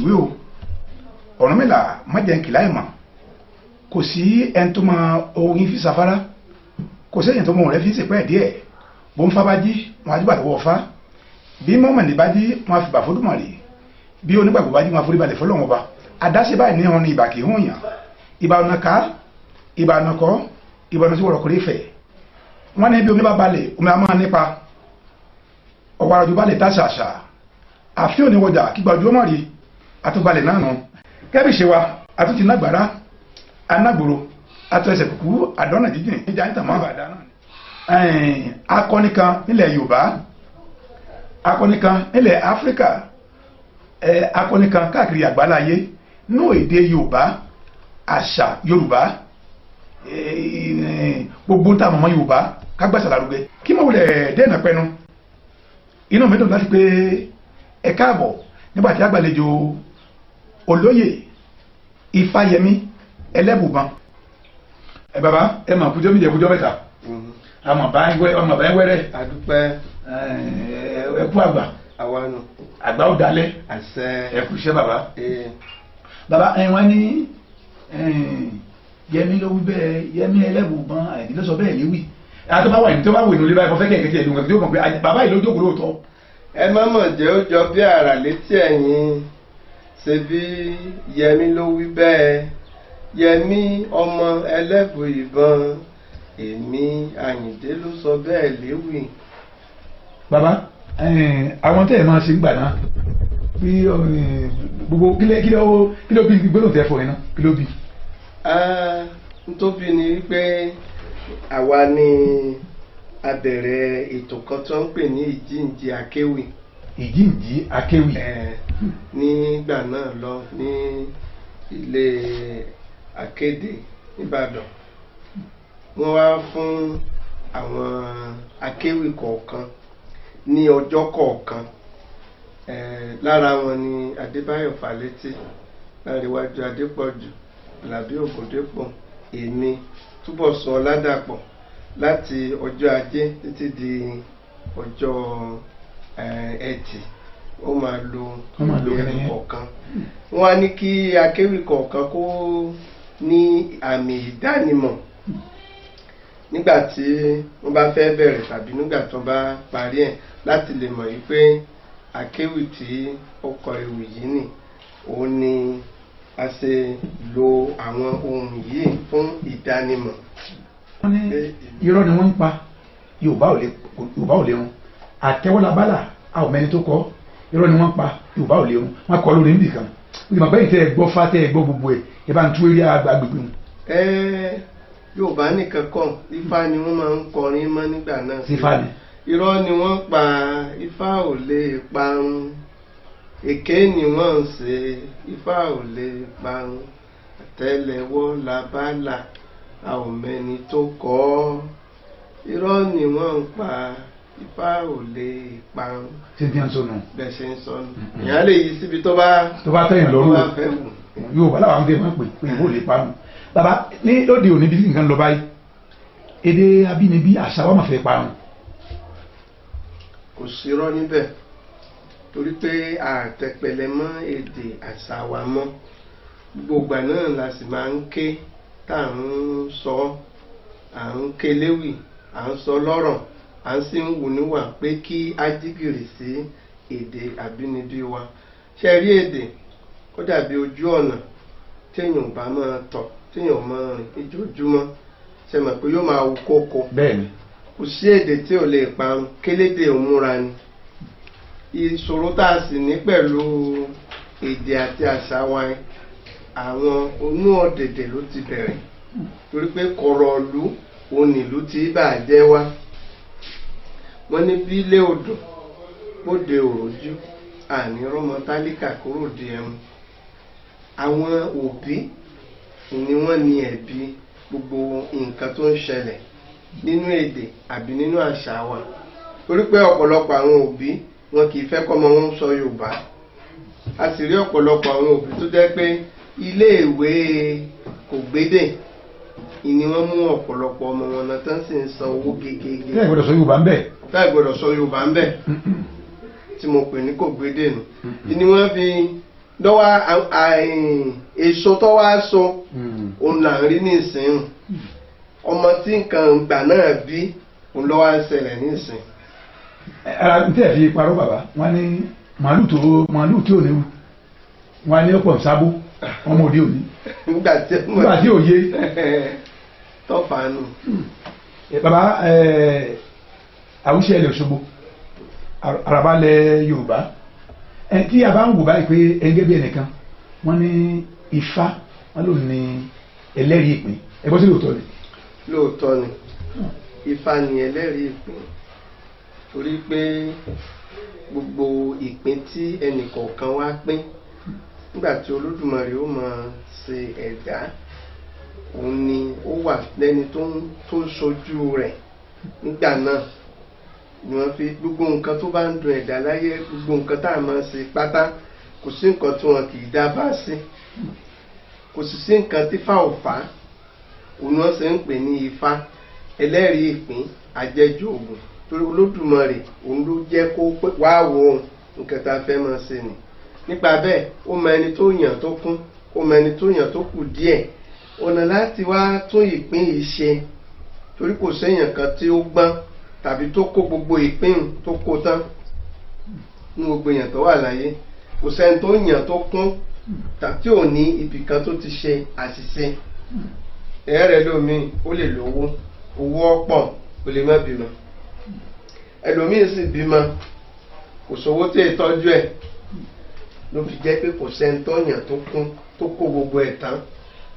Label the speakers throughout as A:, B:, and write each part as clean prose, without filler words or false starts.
A: ṣìwé o. Ọ̀rúnmìlà má jẹ́ nkìlá ìmọ̀. Kò sí ẹni tó mọ orin fi safara, kò sẹ́yìn tó mọ rẹ fi sèpẹ́ díẹ̀. Bó ń fa bá jí wọn á jùbà lọ́wọ́ fa, bí mọ́mọ́ni bá jí wọn á fi bà fódùmọ̀rì, bí onígbàgbọ́ bá jí wọn á forí balẹ̀ fọlọ́wọn ba. Àdáṣe báyìí ní wọn ní ìbà kì í hùn yàn. Ìbà ọ̀nà ká, ìbà ọ̀nà kọ́, ìbà ọ̀nà sí wọ̀rọ̀ kórè fẹ̀. Wọ́n ní bí omi bá balẹ̀ omi á máa nípa. Ọ̀wọ́ àròjù balẹ̀ tá ṣàṣà. Àfi òní wọjà kígba ojú ọmọ rí àtúbalẹ̀ náà nù. Kẹ́bí ṣe wa àtúntì nágbára anágbòro àtọ ẹsẹ̀ kúkú àdọ́nà jíjìn níjà níta mọ́. Akọni kan nílẹ̀ Yorùbá, akọni kan nílẹ̀ Áfíríkà, akọni kan káàkiri àgbáláyé nú èdè Yorùbá, àṣà Yorùbá, gbogbo ń tà mọ́mọ́ Yorùbá kágbàsà lárugẹ. Kí mọ̀ wulẹ̀ dẹ́nà pẹ́nu, inú mi dùn láti pé ẹ káàbọ̀ nígbà tí àgbàlejò olóyè Ifáyẹmí Ẹlẹ́bùbọn. Ẹ bàbá, ẹ mà kújọ́ méje kújọ́ mẹ́ta, àmọ̀ bá ń wẹ́rẹ́.
B: Àdúpẹ́.
A: Ẹ kú àgbà.
B: Àwa nù.
A: Àgbà ó dalẹ̀.
B: Àṣẹ.
A: Ẹ kú iṣẹ́ bàbá. Bàbá ẹ wọ́n ní Yẹmí ló wí bẹ́ẹ̀, Yẹmí Ẹlẹ́bùbọn àìní ló sọ bẹ́ẹ̀ léwì. Àti bá wà ní tó bá wò ní olè báyìí kò fẹ́ kẹ̀kẹ́ tiẹ̀ dùn kí ó mọ̀ pé bàbá yìí ló jókòó lóòótọ́.
B: Ẹ má mọ̀ jẹ́ ó jọ bí àrà létí ẹ̀yin, ṣe bí Yẹmí ló wí bẹ́ẹ̀, Yẹmí ọmọ Ẹlẹ́bùìbọn, èmi Àyìndé ló sọ bẹ́ẹ̀ léwì.
A: Bàbá, àwọn tẹ́ ẹ̀ máa ṣe ń gbà náà bí gbogbo kí ló bí gbólóhùn tẹ́ fọ yẹn náà, kí ló bí?
B: Ntóbi ni wípé àwa ni a bẹ̀rẹ̀ ètò kan tó ń pè ní Ìjíǹji Akéwì.
A: Ìjíǹji Akéwì.
B: Nígbà náà lọ ní ilé akéde nìbàdàn, wọ́n wá fún àwọn akéwì kọ̀ọ̀kan ní ọjọ́ kọ̀ọ̀kan. Lára wọn ni Adébáyọ̀ Fálétí, Láríwájú Adépọ̀jù, Àlàbí Ògúndépọ̀, èmi Túbọ̀sún Ọládàpọ̀, láti ọjọ́ Ajé títí di ọjọ́ Ẹtì. Ó máa lo ìwé kọ̀ọ̀kan. Wọ́n á ní kí akéwì kọ̀ọ̀kan kó ní àmì ìdánimọ̀ nígbà tí wọ́n bá fẹ́ bẹ̀rẹ̀ tàbí nígbà tí wọ́n bá parí ẹ̀, láti lè mọ̀ wípé akéwì tí ó kọ ewì yìí nì. Òun ni a ṣe lo àwọn ohun yìí fún ìdánimọ̀.
A: Wọ́n ní irọ́ ni wọ́n ń pa, Yorùbá ò lè run. Àtẹ́wọ́lábálà a ò mẹ́ni tó kọ́. Irọ́ ni wọ́n ń pa, Yorùbá ò lè run. Wọ́n kọ́ lórí níbì kan. Ó ti mọ̀ pé ìtẹ́ ẹ gbọ́ fá tẹ́ ẹ gbọ́ gbogbo ẹ̀, ẹ bá ń tú eré agbègbè wọn.
B: Yorùbá nìkan kọ́, Ifá ni wọ́n máa ń kọrin mọ́ nígbà náà.
A: Sífá ni.
B: Irọ́ ni wọ́n pa, Ifá ò lè parun. Èké ni wọ́n ń ṣe, Ifá ò lè parun. Àtẹ́lẹwọ́ labálà, a ò mẹ́ni tó kọ́ ọ́. Irọ́ ni wọ́n ń pa, Ifá ò lè parun.
A: Ṣé tí wọ́n sọ nù?
B: Bẹ́ẹ̀ ṣe ń sọ nù. Èèyàn lè yí síbi tó bá
A: tẹ̀yàn lọ́rùn.
B: Tó bá fẹ́ wù.
A: Yorùbá làwọn àmì máa ń pè pé ìwọ ò lè parun. Bàbá, ní lóde òní bí nǹkan lọ báyìí, èdè abínibí àṣà wa máa fẹ́ parun.
B: Kò sí irọ́ níbẹ̀, torí pé àtẹpẹlẹ mọ́ èdè àṣà wa mọ́. Gbogbo ìgbà náà la sì máa ń ké tá à ń sọ, à ń ké léwì, à ń sọ lọ́rọ̀, à ń sì ń wù níwà pé kí á jígìrì sí èdè àbínibí wa. Ṣé rí èdè? Ó dàbí ojú ọ̀nà téèyàn ò bá máa tọ̀, téèyàn máa rìn níjoojúmọ́, ṣe mọ̀ pé yóò máa wú kókó.
A: Bẹ́ẹ̀ni.
B: Kò sí èdè tí ò lè parun, kélédè ò múra ni. Ìṣòro tá a sì ní pẹ̀lú èdè àti àṣà wa, àwọn onú ọ̀dẹ̀dẹ̀ ló ti bẹ̀rẹ̀, torí pé kọ̀rọ̀ ìlú òun nílùú tí bàjẹ́ wá. Wọ́n ní bí ilé odò bóde òròjú, àní rọ́mọ tálíkà kúrò di ẹmu. Àwọn òbí ni wọ́n ní ẹ̀bi gbogbo nǹkan tó ń ṣẹlẹ̀ nínú èdè àbí nínú àṣà wa, torí pé ọ̀pọ̀lọpọ̀ àwọn òbí wọn kì í fẹ́ kọ́mọ wọn sọ Yorùbá. A sì rí ọ̀pọ̀lọpọ̀ àwọn òbí tó jẹ́ pé iléèwé kò gbédè ni wọ́n mú ọ̀pọ̀lọpọ̀ ọmọ wọn náà tán sì ń san owó gegege.
A: Tẹ́ ẹ̀ gbọ́dọ̀ sọ Yorùbá ń bẹ̀.
B: Tẹ́ ẹ̀ gbọ́dọ̀ sọ Yorùbá ń bẹ̀ tí mo pè ní kò gbédè nù. Ni wọ́n fi Lọ́wọ́ èso tó wá so òun là ń rí nísìnyí. Ọmọ tí nǹkan ìgbà náà bí òun lọ́wọ́ ń ṣẹlẹ̀ nísìnyí.
A: Ara n tẹ́ fi parọ́ bàbá wọn ní màálù tí ò ní wù wọn ní ọ̀pọ̀ sábó ọmọ òde òní.
B: Nígbà
A: tí ò yé.
B: Tọ́fà nù.
A: Bàbá àwùṣe ilẹ̀ Òṣogbo àràbà lẹ̀ Yorùbá tí a bá ń wò báyìí pé ẹgẹ́ bí ẹnìkan wọ́n ní Ifá wọ́n ló ní ẹlẹ́rìí ìpín ẹgbọ́n sí lóòótọ́ ni.
B: Lóòótọ́ ni Ifá ni ẹlẹ́rìí ìpín torí pé gbogbo ìpín tí ẹnìkọ̀ọ̀kan wá pín nígbà tí Olódùmarè ó máa ṣe ẹ̀dá òun ni ó wà lẹ́ni tó ń ṣojú rẹ̀ nígbà náà ni wọ́n fi gbogbo nǹkan tó bá ń dùn ẹ̀dá láyé gbogbo nǹkan tá a máa ṣe pátá kò sí nǹkan tí wọn kì í dábàá sí kò sì sí nǹkan tí fà ò fà òun wọ́n ṣe ń pè ní Ifá ẹlẹ́rìí ìpín àjẹjù ògùn torí Olódùmarè òun ló jẹ́ kó wá wo nǹkan tá a fẹ́ máa ṣe nì nípa bẹ́ẹ̀ ó mọ ẹni tó yàn tó kún ó mọ ẹni tó yàn tó kù díẹ̀ ọ̀nà láti wá tún ìpín yìí ṣe torí kò séèyàn kan tí ó gbọ́n tàbí tó kó gbogbo ìpín tó kó tán ní gbogbo èèyàn tó wà láyé kò sẹ́ni tó yàn tó kún tàbí ò ní ibì kan tó ti ṣe àṣìṣe. Ẹ̀rẹ̀ lómi ó lè lówó owó ọ̀pọ̀ ó lè má bímọ ẹlòmíì sì bímọ kò sówó tí ì tọ́jú ẹ̀ ló fi jẹ́ pé kò sẹ́ni tó yàn tó kún tó kó gbogbo ẹ̀ tán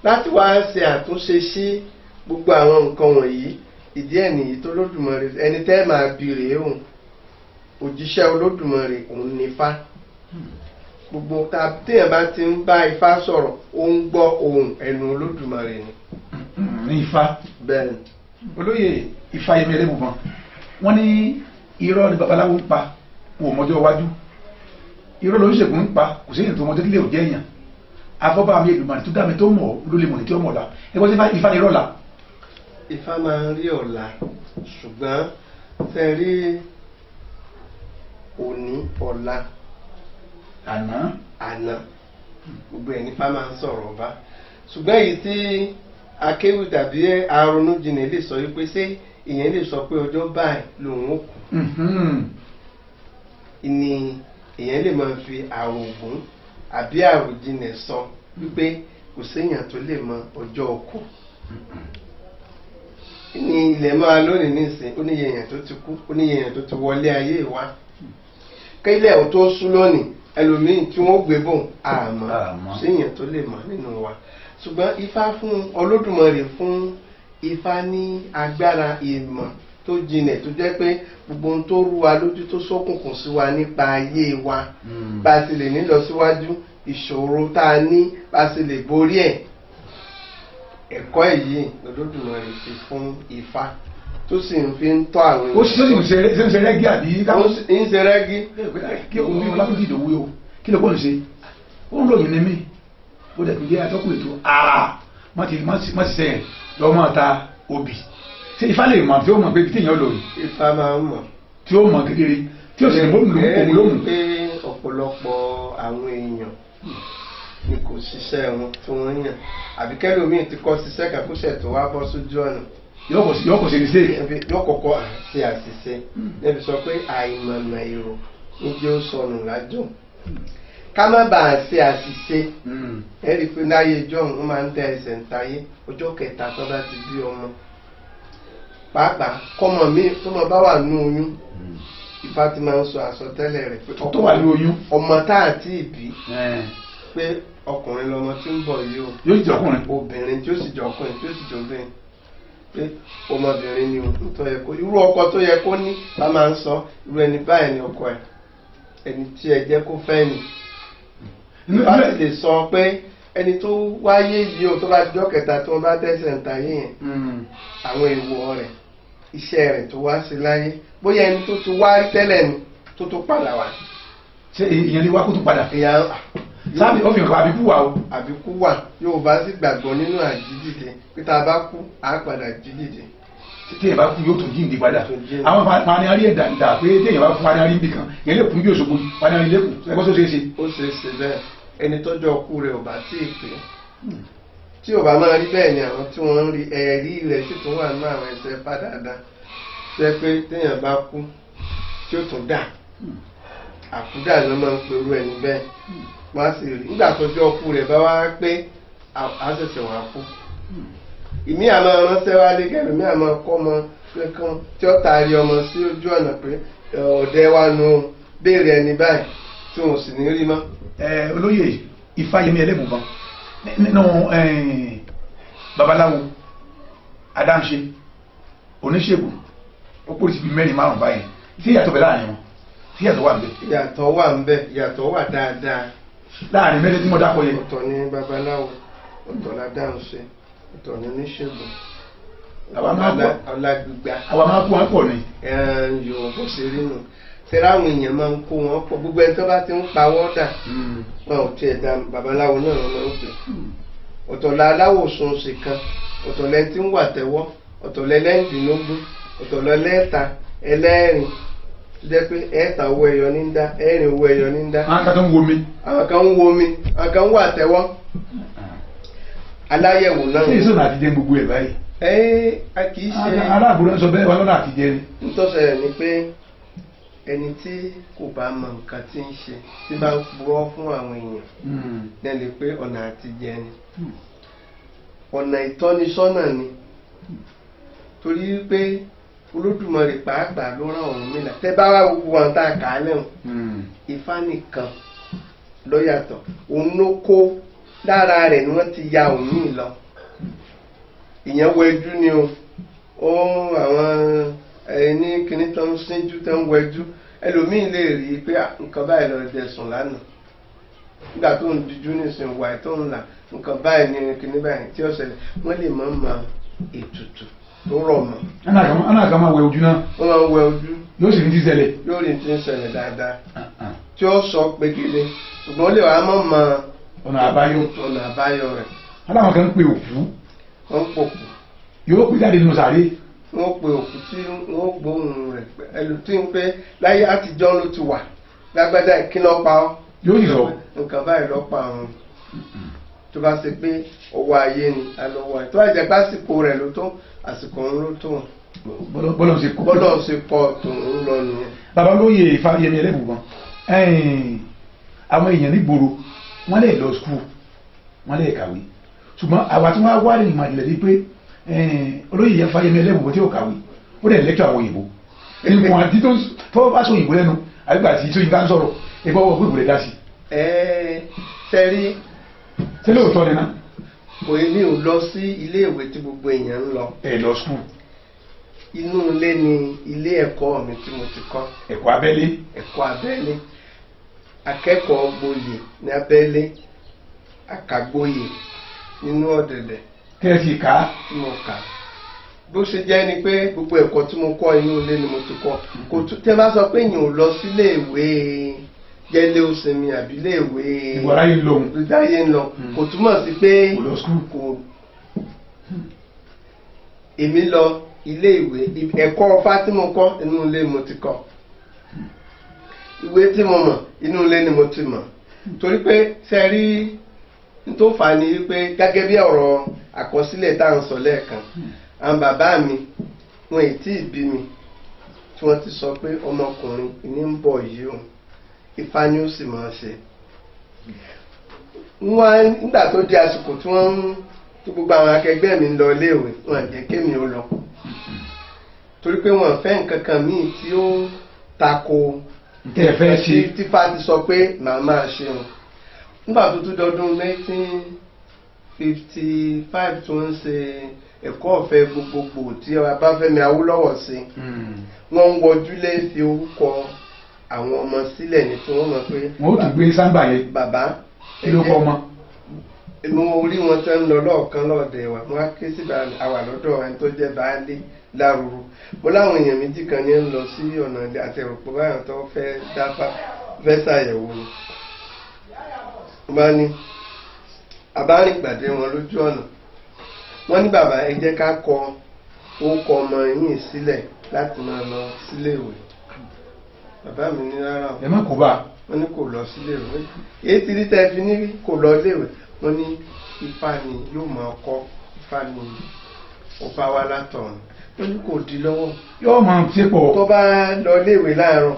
B: láti wá ṣe àtúnṣe sí gbogbo àwọn nǹkan wọ̀nyí. Ìdí ẹ̀ nìyí tó Olódùmarè ẹni tẹ́ máa bi rèé òun òjíṣẹ́ Olódùmarè òun ní Ifá gbogbo téèyàn bá ti ń bá Ifá sọ̀rọ̀ ó ń gbọ́ ohùn ẹnu Olódùmarè ni.
A: Ní Ifá.
B: Bẹ́ẹ̀ ni.
A: Olóyè Ifáyẹmí Ẹlẹ́bùbọn wọ́n ní irọ́ ni babaláwo ń pa wọn ò mọjọ́ iwájú irọ́ lóṣègùn ń pa kò sí èyí tó mọjọ́ kílẹ̀ ò jẹ́ èèyàn afọ́bá mi Èdùmàrè tó dá mi tó mọ̀ ló lè mọ̀ ní tí ó mọ̀ la ẹgbẹ́ sí Ifá ni irọ́ la.
B: Ifá máa ń rí ọ̀la ṣùgbọ́n fẹ́ rí òní ọ̀la
A: àná
B: àná gbogbo ẹ̀ nífá máa ń sọ̀rọ̀ ọba ṣùgbọ́n èyí tí akéwì tàbí aronújinlẹ̀ lè sọ wípé ṣé ìyẹn lè sọ pé ọjọ́ báyìí lòun ó kú ni ìyẹn lè máa fi àrògún àbí àròjinlẹ̀ sọ wípé kò séèyàn tó lè mọ ọjọ́ ọkú ní ilẹ̀ máa lónìí nísìn ó níye èèyàn tó ti kú ó níye èèyàn tó ti wọlé ayé wa kílẹ̀ ò tó sú lónìí ẹlòmíì tí wọ́n gbé bò àmọ́ séèyàn tó lè mọ̀ nínú wa ṣùgbọ́n Ifá fún Olódùmarè fún Ifá ní agbára ìmọ̀ tó jinlẹ̀ tó jẹ́ pé gbogbo ohun tó rú wa lójú tó ṣókùnkùn sí wa nípa ayé wa bá a sì lè ní lọ síwájú ìṣòro tá a ní bá a sì lè borí ẹ̀ ẹ̀kọ́ èyí Olódùmarè fi fún Ifá tó sì ń fi ń tọ́ àwọn
A: èèyàn. Ó sì ń ṣe rẹ́gí àbí.
B: Ó ń ṣe rẹ́gí.
A: Kí òun bí Ọlákúnjí Ìdòwú o kí ló kó ń ṣe ó ń ròyìn ní mí ó dẹ̀ tún jẹ́ atọ́kùn ètò má ti sẹ́yìn lọ́ máa ta obì ṣé Ifá lè mọ̀ tí ó mọ̀ pé ibi tí èèyàn lò rí.
B: Ifá máa ń mọ̀.
A: Tí ó mọ̀ kedere tí ó sì ní bóun lòun lóhùn.
B: Ẹ rí i pé ọ̀pọ̀lọpọ̀ àwọn èèyàn ni kò ṣiṣẹ́ wọn tí wọ́n yàn àbí kẹ́lòmíì ti kọ́ ṣiṣẹ́ kan kó ṣẹ̀ tó wá bọ́ sójú ọ̀nà.
A: Yóò kò ṣe mistake.
B: Yóò kọ́kọ́ ṣe àṣìṣe níbi sọ pé àìmọ̀nà èrò níjẹ́ ó sọnù lájò ká má bàa ṣe àṣìṣe. Ẹ rí i pé láyé ijọ́ òun máa ń dá ẹsẹ̀ ń tayé ọjọ́ kẹta tó bá ti bí ọmọ pàápàá kọ́mọ mi tó mọ bá wà ní oyún Ifá ti máa ń sọ àsọtẹ́lẹ̀ rẹ̀ pé
A: tó wà ní oyún
B: ọmọ tá àti ìbí pé ọkùnrin lọmọ tí ń bọ̀ yìí o
A: yóò jẹ́ ọkùnrin
B: obìnrin tí ó sì jẹ́ ọkùnrin tí ó sì jẹ́ obìnrin pé ọmọbìnrin ni o tó yẹ kó irú ọkọ tó yẹ kó ní bá máa ń sọ irú ẹni báyìí ni ọkọ ẹ ẹni tí ẹ jẹ́ kó fẹ́ ni. Ifá sì lè sọ pé ẹni tó wáyé yìí o tó bá jọ́ kẹta tó bá tẹ̀sẹ̀ ń tayé yẹn àwọn èèwọ̀ rẹ̀ iṣẹ́ rẹ̀ tó wá sí láyé bóyá ẹni tó ti wá tẹ́lẹ̀ ni tó tó padà wá.
A: Ṣé ìyẹn lè wá kó tó padà? Sábì ó fi hàn àbíkú wà o.
B: Àbíkú wà Yorùbá sì gbàgbọ́ nínú àjídìde pé tá a bá kú á padà jídìde.
A: Téèyàn bá kú yóò tún jíǹde padà. Àwọn panárí ẹ̀dà dà pé téèyàn bá kú panárí níbì kan ìyẹn lè kún bí Òṣogbo panárí lẹ́kùn ẹgbẹ́ tó ṣeé ṣe.
B: Ó ṣeé ṣe bẹ́ẹ̀. Ẹni tọ́jọ́ ọkú rẹ̀ ò bá tí ì pé, tí ò bá máa rí bẹ́ẹ̀ ni àwọn tí wọ́n ń rí ẹ̀rí rẹ̀ sì tún wà nínú àwọn ẹsẹ̀ bá dáadáa, tó yẹ pé téèyàn bá kú tí ó tún dà, àkúdà ni wọ́n máa ń perú ẹni bẹ́ẹ̀. Wọ́n á sì rí nígbà tọ́jọ́ ọkú rẹ̀ bá wá pé, á ṣẹ̀ṣẹ̀ wá kú. Ìmí àmọ́ ránṣẹ́ wálé kẹ́lò, mí àmọ́ kọ́ ọmọ kankan tí ó taari ọmọ sí ojú ọ̀nà pé ọ̀dẹ wa nu béèrè ẹni báyìí, tí wọn ò sì ní rí mọ́.
A: Olóyè Ifáyẹmí Ẹlẹ́bùúbọn, nínú babaláwo, adáhunṣe, oníṣègùn, ó pòrò síbi mẹ́rin márùn báyìí, tí ìyàtọ̀ bẹ láàrin wọn, tí ìyàtọ̀ wà níbẹ̀?
B: Ìyàtọ̀ wà ń bẹ, ìyàtọ̀ wà dáadáa.
A: Láàrin mẹ́rin tí mo dákọ̀ yẹn.
B: Ọ̀tọ̀ ni babaláwo, ọ̀tọ̀ ládáhunṣe, ọ̀tọ̀ ni oníṣègùn.
A: Àwa máa kú.
B: Ọlágbígba.
A: Àwa máa kú wọn pọ̀ ni.
B: Yòó bó ṣe rí nù ṣẹlẹ, àwọn èèyàn máa ń kó wọn pọ̀. Gbogbo ẹni tó bá ti ń pawọ́ dà, wọn ò tiẹ̀ da babaláwo náà wọn máa ń pè. Ọ̀tọ̀ la aláwòsàn ṣe kan, ọ̀tọ̀ lẹ tí ń wà tẹ́wọ́, ọ̀tọ̀ lẹ lẹ́ǹdínlógún, ọ̀tọ̀ lẹ lẹ́ẹ̀ta ẹlẹ́rìn tó jẹ́ pé ẹ̀ẹ́ta owó ẹyọ ní ń dá, ẹ̀ẹ́rin owó ẹyọ ní ń dá.
A: Àwọn kan tó ń wo mi.
B: Àwọn kan ń wo mi, àwọn kan ń wà tẹ́wọ́, aláyẹ̀wò náà.
A: Ṣé èso náà ti jẹ gbogbo ẹ̀ báyìí?
B: Ẹ a kì í ṣe.
A: Aláàbúrò ń sọ bẹ́ẹ̀, wọn lọ́nà àtijẹ́ ni.
B: Nítòsẹ̀rẹ̀ ni pé ẹni tí kò bá mọ nǹkan tí ń ṣe, tí bá ń purọ́ fún àwọn èèyàn ní lè pé ọ̀nà àtijẹ́ ni, ọ̀nà ìtọ́nisọ́nà ni, torí pé Olódùmarè pàápàá ló rán Ọ̀rúnmìlà. Tẹ́ bá wá gbogbo wọn tá a kà á lẹ́hùn, Ifá nìkan ló yàtọ̀. Òun ló kó lára rẹ̀ ni wọ́n ti ya òun míì lọ. Ìyẹn wẹjú ni o, ó àwọn ẹni kíní tó ń síjú, tó ń wẹjú. Ẹlòmíín lè rí i pé nǹkan báyìí lọ jẹ sùn lánàá, nígbà tó ń dijú nísìnyí wà tó ń là, nǹkan báyìí ní kíní báyìí tí ó ṣẹlẹ̀. Wọ́n lè mọ̀ mọ̀ ètùtù tó rọ̀ mọ́.
A: Aná kan máa wẹ ojú náà.
B: Wọ́n máa ń wẹ ojú.
A: Yóò sì ní ti ṣẹlẹ̀.
B: Yóò rí ti ń ṣẹlẹ̀ dáadáa tí ó sọ pé kíni, ṣùgbọ́n ó lè wàá mọ̀ mọ̀
A: ọ̀nà àbáyọ.
B: Ọ̀nà àbáyọ rẹ̀.
A: Aláwọn kan ń pe òkú.
B: Wọ́n ń pòkù.
A: Yóò pè jáde nínú sàárè.
B: Wọ́n pe òkú tí wọ́n gbóhùn rẹ̀ ẹlù tí ń pé láyé àtijọ́ ló ti wà, lágbájá, kí ló pa ọ́?
A: Yóò sì sọ.
B: Nǹkan báyìí ló pa òun. Tó bá ṣe pé ọwọ́ ayé ni alọ́wọ́ ẹ̀, tó bá jẹ́ pásìkò rẹ̀ ló tó, àsìkò òun ló tó.
A: Bọ́lọ̀ ṣe kọ́.
B: Bọ́lọ̀ ṣe kọ́ tòun lọ nìyẹn.
A: Bàbá olóyè Ifáyẹmí Ẹlẹ́bùúbọn, àwọn èèyàn nígboro, wọ́n lè lọ school, wọ́n lè kàwé, ṣùgbọ́n àwa tí wọ́n wá lè mọ̀ ìjìnlẹ̀ bíi pé olóyè Ifáyẹmí Ẹlẹ́bùúbọn tí ò kàwé, ó dẹ̀ lẹ́kọ̀ọ́ àwọn òyìnbó nǹkan àti tó bá sọ òyìnbó lẹ́nu àbígbà tí Ṣóyínká ń sọ̀rọ̀ ẹgbẹ́ ọwọ́ gbogbo rẹ̀ dá sí.
B: Ẹ sẹ́rí.
A: Ṣé lóòótọ́ ni ná?
B: Kò ní ò lọ sí ilé ìwé tí gbogbo èèyàn ń lọ.
A: Ẹ lọ school.
B: Inú ilé ni ilé ẹ̀kọ́ mi tí mo ti kọ́.
A: Ẹ̀kọ́ abẹ́lé.
B: Ẹ̀kọ́ abẹ́lé, akẹ́kọ̀ọ́ gboyè ní abẹ́lé, akàgboyè nínú ọ̀dẹ̀dẹ̀.
A: Tẹ́ ẹ sì kà á.
B: Tí mo kà á, bó ṣe jẹ́ ni pé gbogbo ẹ̀kọ́ tí mo kọ́, inú ilé ni mo ti kọ́. Kò tún tẹ́ bá sọ pé èèyàn ò lọ sílé ìwé jẹ́lé òsinmi àbí ilé ìwé
A: ìwọ aráyé ń lọ òun.
B: Ìdáyé ń lọ, kò túmọ̀ sí pé
A: kò lọ school.
B: Kò, èmi lọ ilé ìwé. Ẹ̀kọ́ ọfá tí mo kọ́, inú ilé mo ti kọ́. Ìwé tí mo mọ̀, inú ilé ni mo ti mọ̀, torí pé ṣe rí n tó fà á ni wípé gẹ́gẹ́ bí ọ̀rọ̀ àkọsílẹ̀ tá à ń sọ lẹ́ẹ̀kan, àwọn bàbá mi, wọn ì tí ì bí mi tí wọ́n ti sọ pé ọmọkùnrin ní ń bọ̀ yìí o, Ifá ni ó sì máa ṣe. Wọ́n nígbà tó di àsìkò tí wọ́n ń tí gbogbo àwọn akẹgbẹ́ mi ń lọ iléèwé, wọn jẹ́ kémi ó lọ, torí pé wọ́n fẹ́ nǹkan kan míì tí ó tako
A: tẹ́ ẹ fẹ́ ṣe.
B: Tí Ifá ti sọ pé màá máa ṣe wọn. Nígbà tó tún dọdún 1955 tí wọ́n ń ṣe ẹ̀kọ́ ọ̀fẹ́ gbogbogbò tí Ọbáfẹ́mi Awólọ́wọ̀ ṣe, wọ́n ń wọjúlé fi orúkọ àwọn ọmọ sílẹ̀ ní tí wọ́n mọ̀ pé.
A: Wọ́n ó tún gbé sáńgbà yẹn.
B: Bàbá.
A: Kí ló kọ́ ọmọ?
B: Mo rí wọn tẹ́ ń lọ lọ́ọ̀kan lọ́ọ̀dẹ̀ wa, wọ́n á ké sí àwà lọ́dọ̀ ẹni tó jẹ́ baálé lárúurú. Mo láwọn èèyàn méjì kan ní ń lọ sí ọ̀nà ilé àti ẹ̀rọ̀pọ̀ báyọ̀ tó fẹ́ dáfá, fẹ́ ṣàyẹ̀wò ni. Mo bá ní àbárìnpàdé wọn lójú ọ̀nà, wọ́n ní, "Bàbá, ẹ jẹ́ ká kọ orúkọ ọmọ yín sílẹ̀ láti máa lọ síléèwé." Bàbá mi ní rárá o.
A: Ẹ má kó bá.
B: Wọ́n ní kò lọ síléèwé. Èyí ti rí tẹ́ fi ní kò lọ léèwé. Wọ́n ní Ifá ni yóò máa kọ́, Ifá ni ó bá wá látọ̀run. Wọ́n ní kò di lọ́wọ́.
A: Yóò máa ṣe pọ̀.
B: Tó bá lọ léèwé láàárọ̀,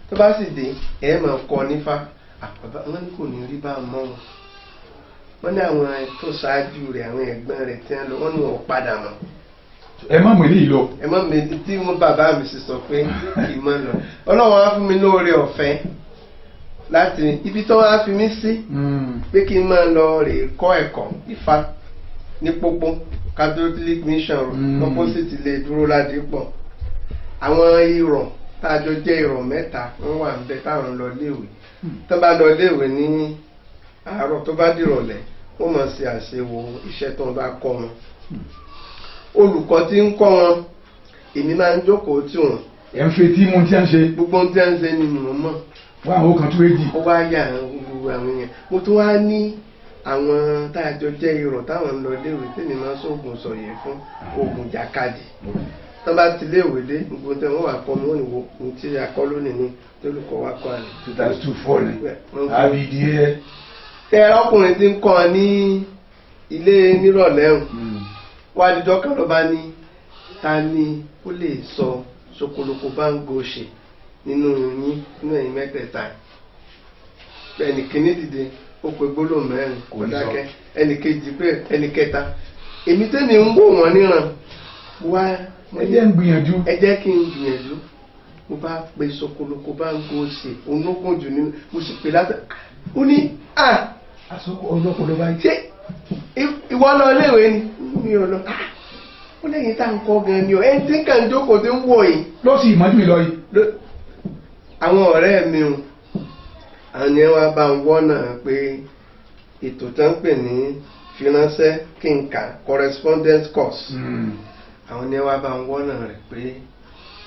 B: tó bá sì dé, ẹ̀ máa kọ́ nífá. Bàbá wọ́n ní kò ní rí bá mọ́ wọn. Wọ́n ní àwọn tó ṣáájú rẹ̀, àwọn ẹ̀gbọ́n rẹ̀ tí wọ́n lọ, wọ́n ní wọn padà mọ́.
A: Ẹ má mú eléyìí lọ.
B: Ẹ má mú tí wọ́n bàbá mi sì sọ pé kì í mọ́ lọ. Ọlọ́run á fún mi lóore ọ̀fẹ́ láti ibi tó wá fi mí sí pé kí n máa lọ rè kọ́ ẹ̀kọ́ Ifá ní Pópó Catholic Mission opposite ilé Dúró Ládìpọ̀. Àwọn irọ̀ tá a jọ jẹ́ irọ̀ mẹ́ta wọ́n wà ń bẹ táwọn lọ léèwé. Tó bá lọ léèwé ní àárọ̀, tó bá dìrọ̀lẹ́ wọ́n máa ṣe àṣewò iṣẹ́ tó ń bá kọ́ wọn. Olùkọ́ tí ń kọ́ wọn, èmi máa ń jókòó tì wọ́n.
A: Ẹ̀ ń fetí mú tí a ń ṣe.
B: Gbogbo ohun tí a ń ṣe ni mò ń mọ̀.
A: Wọ́n àwọn kan tún èjì.
B: Ó wá yà gbogbo àwọn yẹn. Mo tún wá ní àwọn tá a jọ jẹ́ irọ̀ táwọn ń lọ léèwé tèmi máa ń sóògùn sọ̀yẹ̀ fún oògùn jàkadì. Tọ́ bá ti léèwé dé, gbogbo tí wọ́n wà kọ́ mi, wọ́n ní wo ní tí a kọ́ lónìí ni tólùkọ́ wa kọ́ àná.
A: 2004 ni àbí díẹ̀.
B: Tẹ ọkùnrin tí ń kọ́ ọ ní ilé nírọ̀lẹ́ ọ̀hún. Wá dídọ́ kan ló bá ní ta ni ó lè sọ ṣokoloko bá ń gòṣè nínú yín nínú ẹ̀yin mẹ́tẹ̀ẹ̀ta. Ẹnì kìíní dìde, ó pe gbólóhùn mẹ́rin, kò dákẹ́. Ẹnì kejì pé ẹnì kẹta. Èmi tẹ́mi ń wò wọ́n níran. Wá
A: ẹ jẹ́ ń gbìyànjú.
B: Ẹ jẹ́ kí n gbìyànjú. Mo bá pe ṣokoloko bá ń gòṣè, òun ló gùn jù nínú. Mo sì pè látọ̀. Ó ní à.
A: Àsopọ̀ ọlọ́pọ̀lọ́ báyìí.
B: Ṣé ìwọ lọ iléèwé ni? Mi ò lọ. Ó lẹ́yìn tá à ń kọ́ gan ni o. Ẹni tí ń kàn jókòó tí ń wò yìí.
A: Ló sì mọ́jú mi lọ yìí.
B: Àwọn ọ̀rẹ́ mi o, àwọn ni wọ́n bá ń wọ́nà pé ètò tó ń pè ní fìránṣẹ́ kí n kà correspondence course. Àwọn ni wọ́n bá ń wọ́nà rẹ̀ pé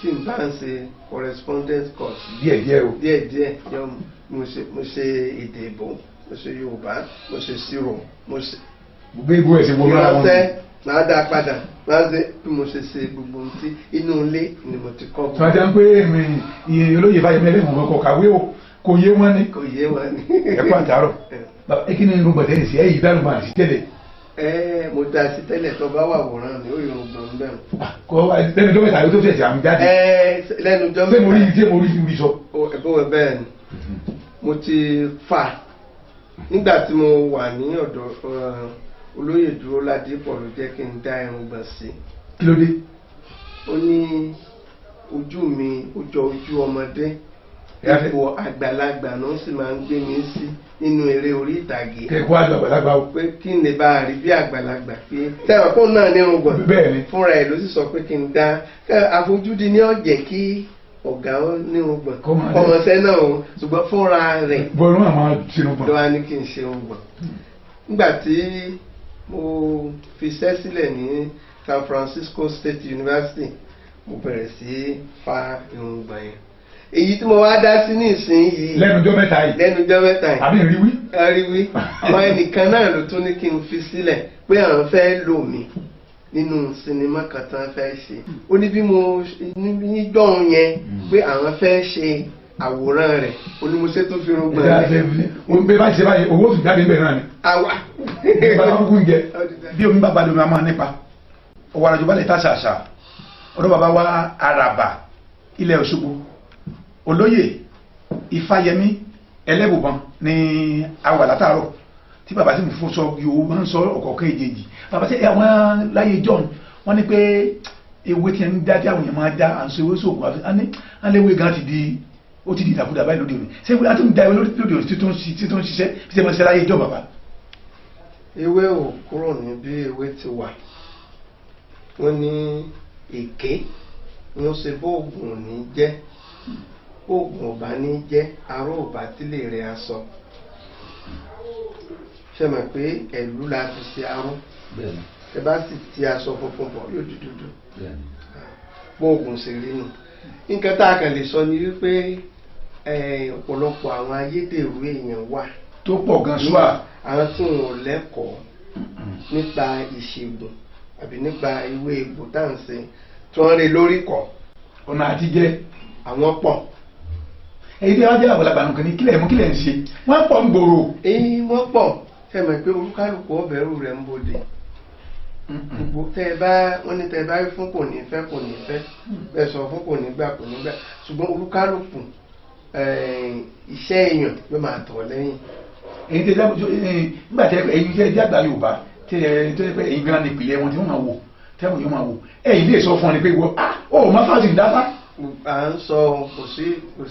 B: tí n bá ń ṣe correspondence course.
A: Díẹ̀díẹ̀ o.
B: Díẹ̀díẹ̀ yọ mo ṣe èdè ìbò, mo ṣe Yorùbá, mo ṣe ṣírò, mo ṣe.
A: Gbogbo ìbò ẹ̀sìn wo lọ́la wọn.
B: Ìránṣẹ́ máa dá padà máa ṣe bí mo ṣe ṣe gbogbo ohun tí inú ilé ni mo ti kọ́.
A: Tí wọ́n ti ń pé èmi olóyè Fáyẹmí ẹlẹ́wọ̀n kò kàwé o, kò yé wọn ni.
B: Kò yé wọn ni.
A: Ẹ kú àtàárọ̀. Ẹ kí ni irun gbọ̀dẹ̀ sí ẹ̀yìn ìdánù máa sí tẹ́lẹ̀.
B: Ẹ mo da sí tẹ́lẹ̀ tó bá wà wòran mi ó yọrùn gbọ̀n bẹ́ẹ̀.
A: Kò lẹ́nu jọ́ mẹ́ta yóò tó ṣẹ̀ṣẹ̀ àmì jáde.
B: Ẹ lẹ́nu jọ́ mẹ́ta.
A: Ṣé mo rí ibi sọ?
B: Ẹ bẹ́ẹ̀ ni mo ti fà nígbà tí mo wà ní ọ̀dọ̀ olóyè Dúró Ládìpọ̀ ló jẹ́ kí n dá irun gbọ̀n sí.
A: Kí ló dé?
B: Ó ní ojú mi ó jọ ojú ọmọdé, ipò àgbàlagbà náà sì máa ń gbé mi sí nínú eré orí ìtàgé.
A: Kẹ̀kọ́ àjọ àgbàlagbà o.
B: Pé kí n lè bá a rí bí àgbàlagbà pé sẹ́wọ̀n kó náà ní irun gbọ̀n.
A: Bẹ́ẹ̀ ni.
B: Fúnra ẹ̀ ló sì sọ pé kí n dá àfojúdi ní ọ̀jẹ̀ kí ọ̀gá ó ní irun gbọ̀n kọ́mọṣẹ́ náà o, ṣùgbọ́n fúnra rẹ̀.
A: Bọ́ọ̀lù náà máa ṣe irun gbọ̀n.
B: Ló wá ní kí n ṣe irun gbọ̀n. Nígbà tí mo fiṣẹ́ sílẹ̀ ní San Francisco State University, mo bẹ̀rẹ̀ sí fa irun gbọ̀n yẹn. Èyí tí mo wá dá sí ní ìsinyìí.
A: Lẹ́nujọ́ mẹ́ta yìí.
B: Lẹ́nujọ́ mẹ́ta yìí.
A: Àbí ìríwí.
B: Ìríwí. Àwọn ẹnìkan náà ló tún ní kí n fi sílẹ̀ pé àwọn fẹ́ lò mí nínú sinimá kan tán fẹ́ ṣe. Ó ní bí mo níjọ́hun yẹn pé àwọn fẹ́ ṣe àwòrán rẹ̀, ó ní mo ṣe tó fi rúgbọ̀n
A: rẹ̀. Bí bá ṣe báyìí, owó sì jáde níbẹ̀ náà ni.
B: Àwa.
A: Bàbá kúkú ń jẹ. Bí omi bá balẹ̀ omi a máa nípa. Ọwọ́ àràjọ balẹ̀ tá ṣàṣà. Ọ̀dọ́ bàbá wa Àràbà ilẹ̀ Òṣogbo. Olóyè Ifáyẹmí Ẹlẹ́bùbọn ní awà látàárọ̀ tí bàbá sì ń fún sọ yòó máa ń sọ ọ̀kọ̀ọ̀kan èjèèjì. Bàbá sí àwọn láyé John wọ́n ní pé ewé tí ń dá tí àwọn èèyàn máa dá à ń sọ ewé sóògùn àfi á léwé gan ti di ó ti di ìdàkudà báyìí lóde òní. Ṣé a tún da ewé lóde òní tí tó ń ṣiṣẹ́ bí ṣe máa ṣe láyé John bàbá?
B: Ewé ò kúrò ní bí ewé ti wà. Wọ́n ní èké wọ́n ṣe bóògùn ní jẹ́. Oògùn ọba ní jẹ́ aró ọba tílé rẹ̀ aṣọ. Ṣe mọ̀ pé ẹ̀lú la fi ṣe aró. Ẹ bá sì ti aṣọ funfun bọ̀ yóò di dúdú. Bóògùn ṣe rí nù. Nǹkan tá a kàn lè sọ ni wípé ọ̀pọ̀lọpọ̀ àwọn ayédèrú èèyàn wà.
A: Tó pọ̀ gan ṣúà.
B: Àwọn tí wọn ò lẹ́kọ̀ọ́ nípa ìṣègùn àbí nípa ewé egbò tá à ń ṣe tí wọ́n rí lórí kọ̀.
A: Ọ̀nà àtijẹ́.
B: Àwọn pọ̀.
A: Èyí tí wọ́n jẹ́ àgbàlagbà nǹkan ní kílẹ̀ mú kílẹ̀ ń ṣe wọ́n pọ̀ ń gbòòrò.
B: Èyí wọ́n pọ̀ ṣe mọ̀ pé olúkálùkù ọ̀bẹ̀rù rẹ̀ ń bodè. Gbogbo tẹ́ ẹ bá wọ́n ní tẹ́ ẹ bá rí fún kò ní fẹ́ kò ní fẹ́, bẹ́ẹ̀ sọ fún kò ní gbà kò ní gbà, ṣùgbọ́n olúkálùkù iṣẹ́ èèyàn ló máa tọ̀ lẹ́yìn.
A: Èyí tẹ́ nígbà tí ẹ̀yin tẹ́ jẹ́ àgbà Yorùbá tẹ́ ẹ tó yẹ pé ẹ̀yin gan ni ìpìlẹ̀ wọn tí wọ́n máa wò tẹ́wọ̀n yóò máa wò, ẹ̀yin lè sọ fún ọ ni pé wọ́n ó máa fáwọn sì ń dáfá.
B: À ń sọ, kò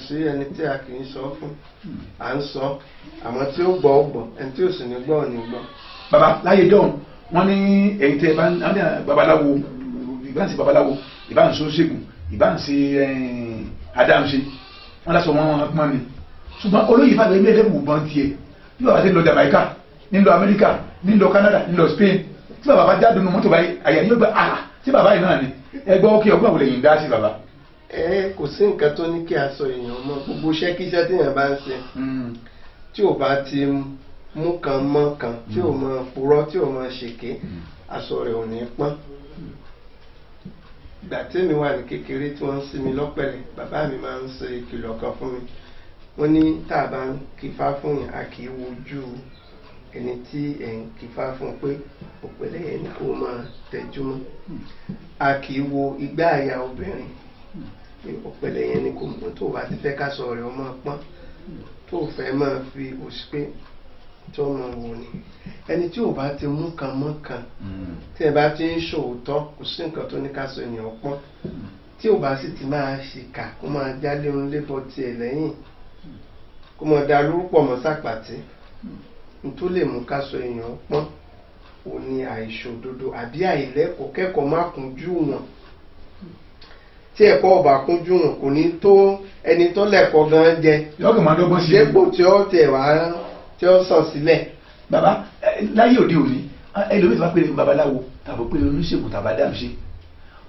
B: sí ẹni tí a kì í sọ fún, à ń sọ, àwọn tí ó gbọ́ ó gbọ́, ẹni tí ò sì ní gbọ́ ò ní gbọ́.
A: Bàbá láyé dọ́hùn wọ́n ní ẹ̀yin tẹ́ bá ń babaláwo, ìbá ń ṣe babaláwo, ìbá ń ṣoṣègùn, ìbá ń ṣe adáhunṣe, wọ́n lásọ wọn wọn pọ́n ni. Ṣùgbọ́n olóyè fàgbẹ́ ilé ẹlẹ́wù bọ́n tiẹ̀ bí bàbá ti ń lọ Jamaica, ní lọ Amẹ́ríkà, ní lọ Canada, ní lọ Spain, tí bàbá bá jáde nínú mọ́tò báyìí àyà yóò gbà á tí bàbá yìí náà ni ẹgbẹ́ ókè ọgbà wọlé yìí ń dá sí bàbá.
B: Ẹ kò sí nǹkan tó ní kí a sọ èèyàn mọ́, gbogbo iṣẹ́kíṣẹ́ téèyàn bá ń ṣe tí ò bá ti mú kan mọ́ kan, tí ò mọ purọ́, tí ò mọ ṣèké, aṣọ rẹ̀ ò ní pọ́n. Ìgbà tèmi wà ní kékeré tí wọ́n ń sí mi lọ́pẹ̀lẹ̀, bàbá mi máa ń ṣe ìkìlọ̀ kan fún mi. Wọ́n ní tá a bá ń kífá fún yàn, a kì í wojú ẹni tí ẹ̀ ń kífá fún pé òpẹ̀lẹ̀ yẹn ni kó máa tẹjú mọ́. A kì í wo igbá àyà obìnrin pé òpẹ̀lẹ̀ yẹn ni kò mọ̀, tó bá ti fẹ́ ká sọ rẹ̀ ọmọ pọ́n, tó fẹ́ máa fi òsì pé tó máa wò ni. Ẹni tí ò bá ti mú kan mọ́ kan, tí ẹ bá ti ń ṣòótọ́, kò sí nǹkan tó ní ká sọ ènìyàn pọ́n. Tí ò bá sì ti máa ṣìkà, kó máa jálé ń lébọ tiẹ̀ lẹ́yìn, kó máa da lórúkọ mọ́ sàpàtì, n tó lè mú ká sọ èèyàn pọ́n ò ní àìṣòdodo àbí àìlẹ́kọ̀ọ́ kẹ́kọ̀ọ́ má kúnjú wọn. Tí ẹ̀kọ́ ò bá kúnjú wọn, kò ní tó ẹni tó lẹ́kọ̀ọ́ gan jẹ.
A: Yọ̀ọ́kì máa dọ́gbọ́n sí i.
B: Dépò tí ó tẹ̀ wá tí ó sàn sílẹ̀.
A: Bàbá láyé òde òní ẹlòmíì tó bá pèrè babaláwo tàbí pèrè oníṣègùn tàbí adáhunṣe,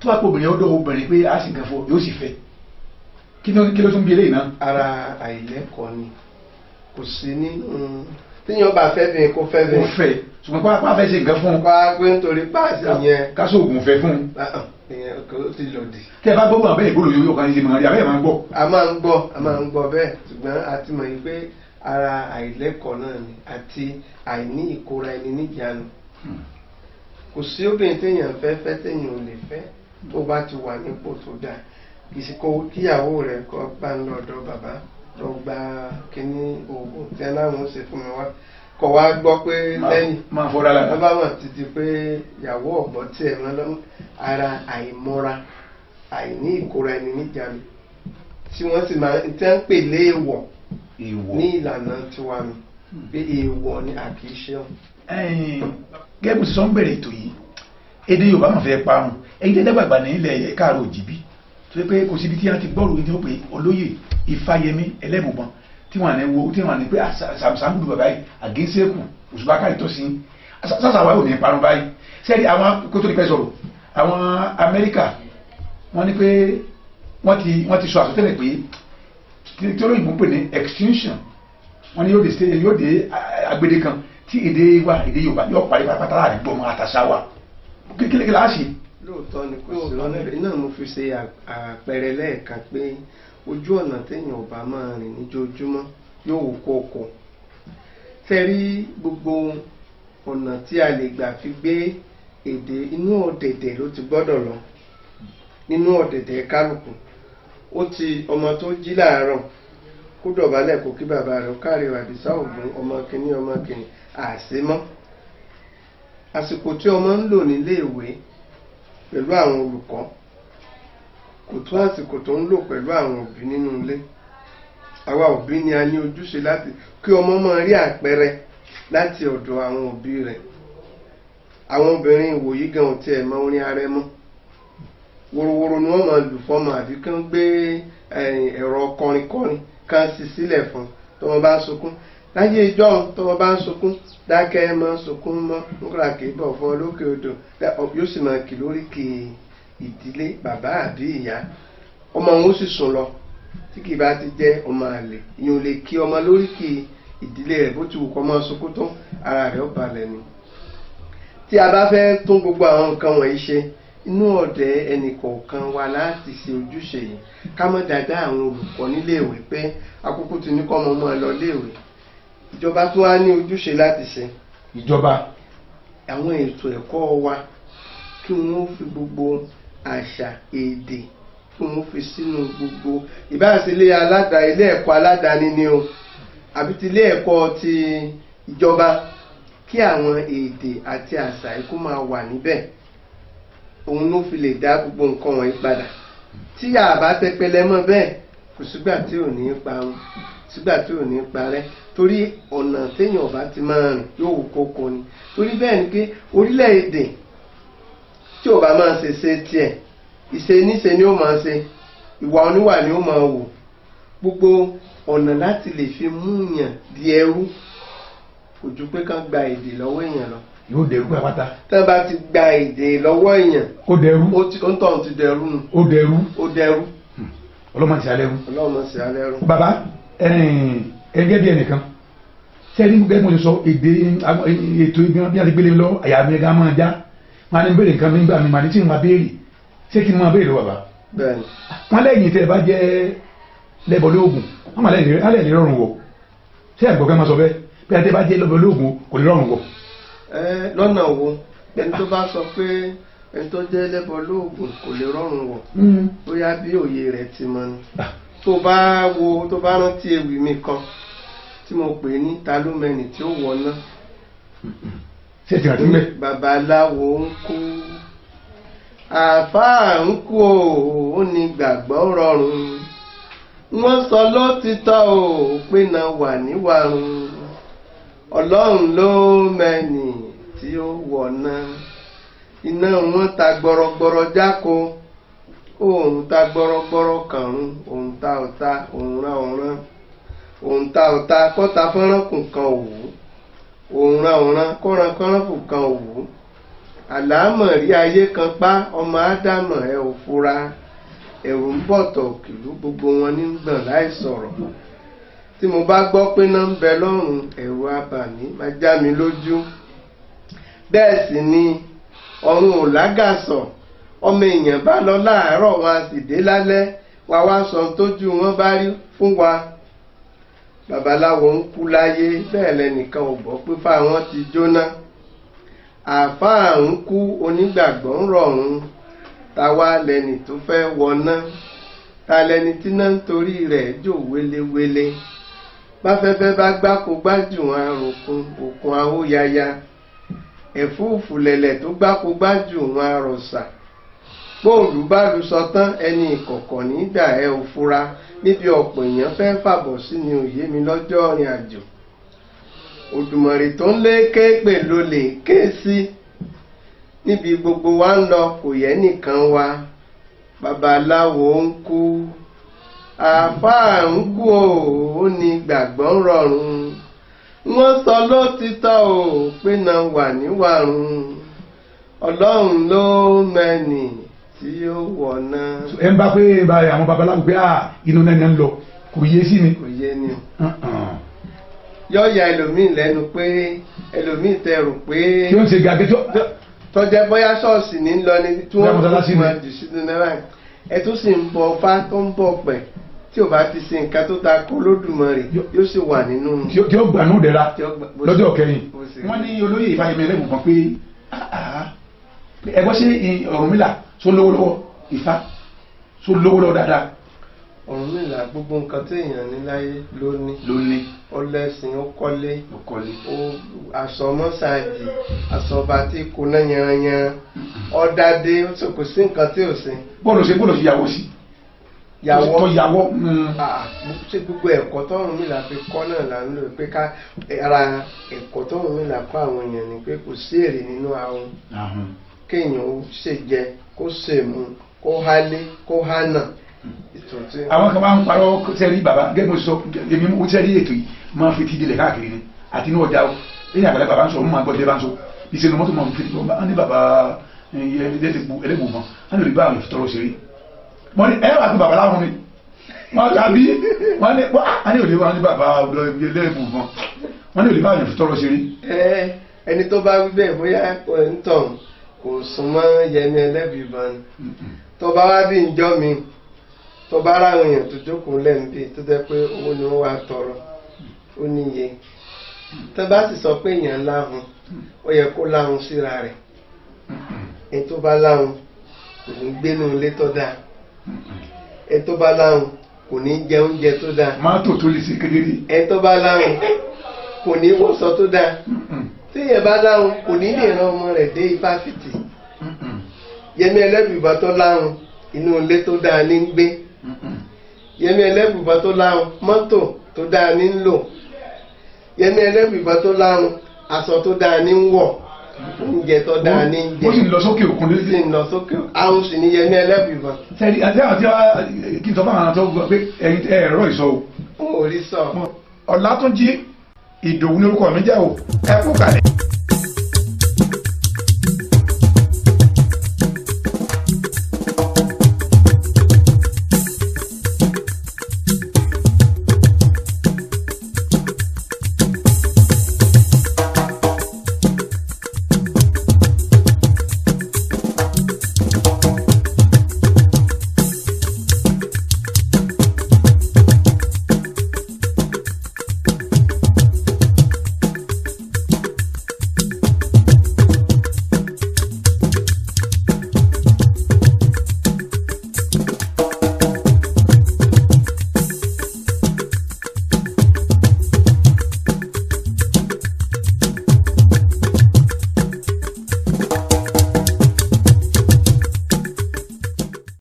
A: tó bá pè obìnrin ọ̀dọ̀ obìnrin pé a sì nǹkan fún ọ yóò sì fẹ́. Kí ló tún bí eléyìí náà?
B: Ara àìlẹ́kọ̀ọ́ ni, kò sí nínú tíyan bá fẹ́ bí kò fẹ́ bí.
A: Kò fẹ́, ṣùgbọ́n pápá fẹ́ ṣe nǹkan fún un.
B: Pápá pé nítorí páàsì yẹn.
A: Ká sóògùn fẹ́ fún un.
B: Ìyẹn kò ti lòdì.
A: Tẹ́ ẹ bá gbọ́ àbẹ́ ìgbóòlù yóò kàn ṣe mọ̀ rí àbẹ́ ẹ̀ máa ń gbọ́.
B: A máa ń gbọ́, a máa ń gbọ́ bẹ́ẹ̀, ṣùgbọ́n a ti mọ̀ yìí pé ara àìlẹ́kọ̀ọ́ náà ni àti àìní ìkóra ẹni níjàánu. Kò sí obìnrin téèyàn fẹ́ fẹ́ téèyàn ò lè fẹ́ tó bá ti wà nípò tó dáa. Kìsìkò kíyàwó rẹ̀ kọ́ bá ń lọ ọ̀dọ̀ bàbá lọ gba kíní oògùn tí aláwọn ṣe fún mi wá, kọ̀ wá gbọ́ pé lẹ́yìn
A: máa fọ́ra lára.
B: Wọ́n bá mọ̀ títí pé ìyàwó ọ̀gbọ́n tí ẹ̀ mọ́ lọ́wọ́. Ara àìmọ́ra, àìní ìkóra ẹni níjàánu tí wọ́n sì máa ń tẹ́ ń pè léèwọ̀ ní ìlànà tiwa mi pé èèwọ̀ ni a kì í ṣe ọ́.
A: Gẹ́gẹ́ bó ṣe sọ ń bẹ̀rẹ̀ ètò yìí, èdè Yorùbá máa fẹ́ parun. Ẹ̀yin tẹ́ dàgbàgbà ní ilẹ̀ káàró òjìbí tó yẹ pé kò síbi tí wọ́n ti gbọ́rò ní pé olóyè Ifáyẹmí Ẹlẹ́bùbọn tí wọ́n ní wo tí wọ́n ní pé sàmúdù bàbá yìí àgẹ́sẹ̀kù òṣùbákàrí tó sin sàṣàwá ò ní parun báyìí. Sẹ́ni àwọn kó tó di pẹ́ sọ̀rọ̀ àwọn Amẹ́ríkà wọ́n ní pé wọ́n ti sọ àsọtẹ́lẹ̀ pé tí olóyìnbó ń pè ní extinction, wọ́n ní yóò dé agbede kan tí èdè wa èdè Yorùbá yóò parí pátápátá láàrin gbọmọ àtàṣà wa kékeré láàṣì.
B: Lóòótọ́ ni kò sí ọ̀nà náà, mo fi ṣe àpẹẹrẹ lẹ́ẹ̀kan pé ojú ọ̀nà téèyàn ò bá máa rìn níjoojúmọ́ yóò wò kókó. Fẹ́ rí gbogbo ọ̀nà tí a lè gbà fi gbé èdè inú ọ̀dẹ̀dẹ̀ ló ti gbọ́dọ̀ lọ, nínú ọ̀dẹ̀dẹ̀ kálukú. Ó ti ọmọ tó jí láàárọ̀ kó dọ̀bálẹ̀ kó kí bàbá rẹ̀ ó káre Àdìsá Ògún ọmọ kìíní ọmọ kìíní àṣemọ́. Àsìkò tí ọmọ ń lò nílé ìwé pẹ̀lú àwọn olùkọ́ kò tó àsìkò tó ń lò pẹ̀lú àwọn òbí nínú ilé. Àwa òbí ni a ní ojúṣe láti kí ọmọ máa rí àpẹẹrẹ láti ọ̀dọ̀ àwọn òbí rẹ̀. Àwọn obìnrin ìwòyí gan ò tiẹ̀ mọ orin arẹmọ, worowóró ni wọ́n máa lù fọ́mọ àbí kán gbé ẹ̀rọ kọrinkọrin kán sì sílẹ̀ fún tọmọ bá ń sunkún. Láyé ìjọ́un tọmọ bá ń sunkún, dákẹ́ mọ́ sunkún mọ́ nígbà kì í bọ̀ fún ọ lókè odò, yóò sì máa kì lórí kì ìdílé bàbá àbí ìyá. Ọmọ òun ó sì sùn lọ tí kì í bá ti jẹ́ ọmọ àlè. Ìyẹn ò lè kí ọmọ lórí kì ìdílé rẹ̀ bó ti wù kọ́ mọ́ sunkún tó, ara rẹ̀ ó balẹ̀ ni. Tí a bá fẹ́ tún gbogbo àwọn nǹkan wọ̀nyí ṣe, Inú ọ̀dẹ̀ ẹnìkọ̀ọ̀kan wa láti ṣe ojúṣe yìí, ká mọ́ dáadáa àwọn olùkọ́ níléèwé pé àkókò tí ní kọ́ ọmọ ọmọ lọ léèwé. Ìjọba tó wá ní ojúṣe láti ṣe.
A: Ìjọba
B: àwọn ètò ẹ̀kọ́ wa kí wọ́n fi gbogbo àṣà èdè kí wọ́n fi sínú gbogbo ìbáṣe ilé aládàá, ilé ẹ̀kọ́ aládàáni ni o, àbí ti ilé ẹ̀kọ́ ti ìjọba, kí àwọn èdè àti àṣà yìí kó máa wà níbẹ̀. Òun ló fi lè dá gbogbo nǹkan wọ̀nyí padà. Tí a bá tẹpẹlẹ mọ́ bẹ́ẹ̀, kò sígbà tí ò ní parun, sígbà tí ò ní parẹ́, torí ọ̀nà téèyàn bá ti máa rìn yóò wù kókó ni. Torí bẹ́ẹ̀ ni pé orílẹ̀-èdè tí ò bá máa ṣe ṣe tiẹ̀, ìṣe níṣe ni ó máa ṣe, ìwà oníwà ni ó máa wù. Gbogbo ọ̀nà láti lè fi mú yàn di ẹrú kò ju pé kán gba èdè lọ́wọ́ èèyàn lọ.
A: Yóò dẹrú pátápátá.
B: Tí wọ́n bá ti gba èdè lọ́wọ́ èèyàn,
A: ó dẹrú.
B: Ó ń tọ̀hún ti dẹrú nù.
A: Ó dẹrú.
B: Ó dẹrú.
A: Ọlọ́mọ ti alẹ́ rú.
B: Ọlọ́mọ ti alẹ́ rú.
A: Bàbá, ẹgẹ́ bí ẹnìkan sẹ́ni gẹ́gẹ́ mo ti sọ èdè ètò ìgbìmọ̀ bí a ti gbélé lọ, àyà mi gan máa já, máa ní béèrè nǹkan mi gbà mí, máa ní tí mo máa béèrè, ṣé kí n máa béèrè lọ bàbá?
B: Bẹ́ẹ̀ni.
A: Wọ́n lẹ́yìn tẹ́ ẹ bá jẹ́ lẹ́bọ̀ lóògùn, wọ́n máa lẹ́yìn lè rọrùn wọ̀. Ṣé ẹ̀gbọ́n kan máa sọ bẹ́ẹ̀ bí a tẹ́ bá jẹ́ lẹ́bọ̀ lóògùn kò lè rọrùn wọ̀?
B: Ẹ lọ́nà wo? Ẹni tó bá sọ pé ẹni tó jẹ́ lẹ́bọ̀ lóògùn kò lè rọrùn wọ̀, bóyá bí òye rẹ̀ ti mọ ni. Tó bá wo, tó bá rántí ewì mi kan tí mo pè ní ta ló mẹni tí ó wọ̀ náà.
A: Ṣé ti rántí mẹ́?
B: Babaláwo ń kú, àáfàá ń kú o, ó ní gbàgbọ́ rọrùn. Wọ́n sọ lótìtọ́ o pé náà wà níwàrún. Ọlọ́run ló mẹ́ni tí ó wọ̀ náà. Iná wọn ta gbọrọgbọrọ jáko, òun ta gbọrọgbọrọ kàrún, òun ta ọ̀ta, òun rán ọ̀rán, òun ta ọ̀ta kọ́ta fọ́nrán kùn kan òwú, òun rán ọ̀rán kọ́ran kọ́rán kùn kan òwú. Àlámọ̀rí ayé kan pa ọmọ Ádámọ̀ ẹ ò fura, ẹ̀rù ń bọ̀tọ̀ òkìlú gbogbo wọn ní gbọ̀n láì sọ̀rọ̀. Tí mo bá gbọ́ pé náà ń bẹ lọ́rùn, ẹ̀rù abàmì máa já mi lójú. Bẹ́ẹ̀ sì ni ọ̀run ò lágàsọ̀, ọmọ èèyàn bá lọ láàárọ̀ wọn a sì dé lálẹ́, wa wá sọ tójú wọn bá rí fún wa. Babaláwo ń kú láyé, bẹ́ẹ̀ lẹnìkan ò gbọ́ pé fáwọn ti jóná. Àáfàá ń kú, onígbàgbọ́ ń rọ̀run. Ta wá lẹni tó fẹ́ wọná? Ta lẹni tí náà ń torí rẹ̀ jò wélewéle? Báfẹ́fẹ́ bá gbáko gbájú wọn àròkun òkun ahóyaya. Ẹ̀fúùfù lẹ̀lẹ̀ tó gbáko gbájú wọn àrọ̀sà. Bóòlù bá lu sọ tán, ẹni ìkọ̀kọ̀ nígbà ẹ ò fura. Níbi ọ̀pọ̀ èèyàn fẹ́ fàbọ̀ sí ni òye mi lọ́jọ́ ìrìn àjò. Òdùmọ̀rì tó ń lé kéèpè ló lè ké sí. Níbi gbogbo wa ń lọ kò yẹ nìkan wa. Babaláwo ń kú, àáfàá ń kú o, ó ní gbàgbọ́ ń rọrùn. Wọ́n sọ lótìtọ́ o pé náà wà níwàrún. Ọlọ́run ló mẹ́ni tí ó wọ̀ náà.
A: Ẹ ń bá pé àwọn babaláwo pé inú náà ń lọ, kò yé sí ni.
B: Kò yé ni o. Yóò ya ẹlòmíì lẹ́nu pé ẹlòmíì tẹ rò pé.
A: Kí ó ń ṣe gàgé tó.
B: Tọ́jẹ́ bóyá ṣọ́ọ̀ṣì ní lọ ni tí wọ́n kó máa jù sínú náírà. Ẹ tó sì ń bọ ọfá tó ń bọ̀ pẹ̀ tí ò bá ti ṣe nǹkan tó ta kó Olódùmarè yóò sì wà nínú.
A: Tí ó gbà nù dẹ́ra lọ́jọ́ kẹyìn. Wọ́n ní olóyè Ifáyẹmí Ẹlẹ́bùúbọn pé ẹgbọ́n sí Ọ̀rúnmìlà tó lówó lọ́wọ́, Ifá tó lówó lọ́wọ́ dáadáa.
B: Ọ̀rúnmìlà gbogbo nǹkan tí èèyàn ní láyé ló ní.
A: Ló ní.
B: Ó lẹ́sìn, ó kọ́lé, ó àsọmọ́sáàjì, àsọba tí kò ná yanranyanran, ọ̀dàdé, kò sí nǹkan tí ò sí.
A: Bọ́ọ̀lù ṣe bọ́ọ̀lù ṣe yàwó sí.
B: Yàwó
A: tó yàwó.
B: Ṣé gbogbo ẹ̀kọ́ tọ́rùnmìlà fi kọ́ náà là ń lò pé ká ara ẹ̀kọ́ tọ́rùnmìlà kọ́ àwọn èèyàn ni pé kò sí èrè nínú ahun. Kéèyàn ó ṣe jẹ, kó ṣe mu, kó hálé, kó hánà.
A: Àwọn kan máa ń parọ́ sẹ́rí bàbá gẹ́gẹ́ mo sọ èmi mo sẹ́rí ètò yìí máa ń fi ti dilẹ̀ káàkiri ni àti inú ọjà o. Lẹ́yìn àgbàlagbà bá ń sọ mo máa gbọ́ tẹ́ bá ń sọ ìṣẹ̀lẹ̀ mọ́tò máa fi ti bọ́ ní bàbá Ẹlẹ́bùúbọn á lè bá àwọn ìfitọ́rọ̀ ṣeré. Wọ́n ní ẹ wà pé bàbá láwọn ni wọ́n tàbí wọ́n ní wọ́n ní òde wọn ní bàbá Ẹlẹ́bùúbọn wọ́n ní òde bá àwọn ìfitọ́rọ̀ ṣeré.
B: Ẹni tó bá wí bẹ́ẹ̀ bóyá ń tàn Kò súnmọ́ Yẹmí Ẹlẹ́buìbọn ni. Tó bá wá bí njọ́ mi, tó bá ráwọn èèyàn tó jókòó lẹ́ǹbí tó jẹ́ pé owó ni wọ́n wá tọrọ, ó níye. Tó bá sì sọ pé èèyàn láhun, ó yẹ kó láhun síra rẹ̀. Ẹni tó bá láhun kò ní gbénú ilé tó dáa. Ẹni tó bá láhun kò ní jẹ oúnjẹ tó dáa.
A: Mọ́tò tó lè ṣe kedere.
B: Ẹni tó bá láhun kò ní wọṣọ tó dáa. Téèyàn bá láhun kò ní lè ran ọmọ rẹ̀ dé ifáfitì. Yẹmí Ẹlẹ́buìbọn tó láhun, inú ilé tó dáa ní ń gbé. Yẹmí Ẹlẹ́buìbọn tó láhun, mọ́tò tó dáa ní ń lò. Yẹmí Ẹlẹ́buìbọn tó láhun, aṣọ tó dáa ní ń wọ̀, oúnjẹ tó dáa ní ń jẹ.
A: Ó sì ń lọ sókè òkun
B: lórí. Sì ń lọ sókè òkun. Ahun sì ní Yẹmí Ẹlẹ́buìbọn.
A: Sẹ́ni àti àwọn tí wọ́n kí n sọ fún àwọn tó gbọ́ pé ẹ̀yin ẹ̀rọ ìsọ o.
B: Ó rí sọ.
A: Ọlátúnjí Ìdòwú ní orúkọ mi jẹ́ o. Ẹ kú kalẹ̀.